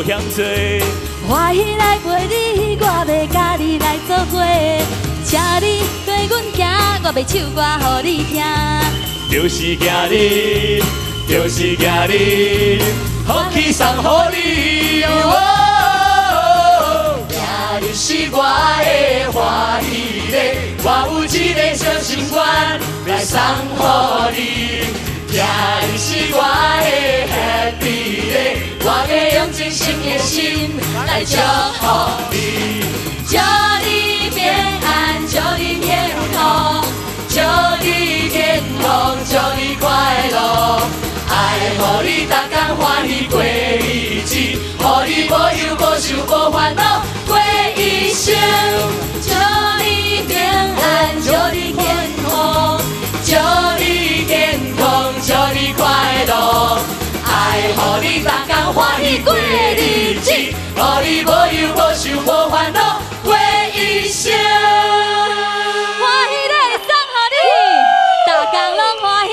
嫌濟。歡喜來陪你，我欲佮你來做伙，請你綴阮行，我欲唱歌予你聽。就是驚你，就是驚你，福氣送予你。今日是我的歡喜日，我有一個小心願來送予你。今日是我的 Happy Day，我欲用真心的心來祝福你。祝你平安，祝你健康，祝你健康，祝你快樂，愛予你逐工歡喜過日子，予你無憂無愁無煩惱過一生。祝你平安，祝你健康，祝你健康，祝你快樂，愛予你逐工歡喜過日子，予你無憂無愁無煩惱過一生。歡喜咧送予你，逐工攏歡喜。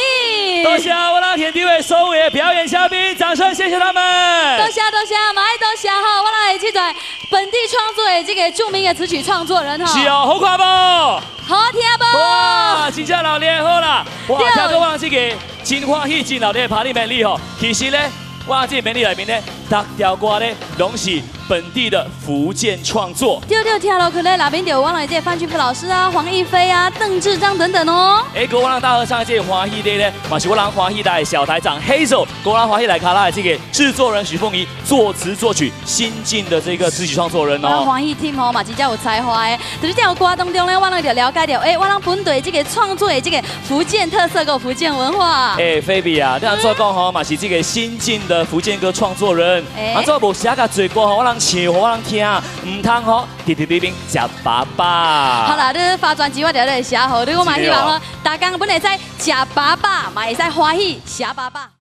多謝我人現場的所有的表演嘉賓，掌聲謝謝他們。多謝多謝，嘛愛多謝吼，我人的這段本地創作的這個著名的詞曲創作人吼。是哦，好看無？好聽無？哇，真正熱烈好啦！哇，聽講我人這個真歡喜、真熱烈的拍你美麗吼，其實咧，我人這個美麗內面咧，逐條歌咧攏是本地的福建創作。對對，聽落去咧，內面就有我人這個范俊福老師啊、黃義菲啊、鄧智章等等哦。哎，閣我人大合唱這個歡喜的咧，嘛是我人歡喜台的小台長 Hazel，閣我人歡喜來卡拉的這個製作人許鳳儀，作詞作曲，新晉的這個詞曲創作人哦。歡喜 team 吼嘛，真正有才華的。就是這首歌當中咧，我人就了解著，欸，我人本地這個創作的這個福建特色佮福建文化。欸，菲比啊，你按怎講吼，嘛是這個新晉的福建歌創作人。按怎無寫較濟歌吼，我人唱，我人聽，毋通吼，直直佇邊食飽飽。好啦，你發專輯我就來寫予你，我嘛希望吼，逐工本會使食飽飽，嘛會使歡喜食飽飽。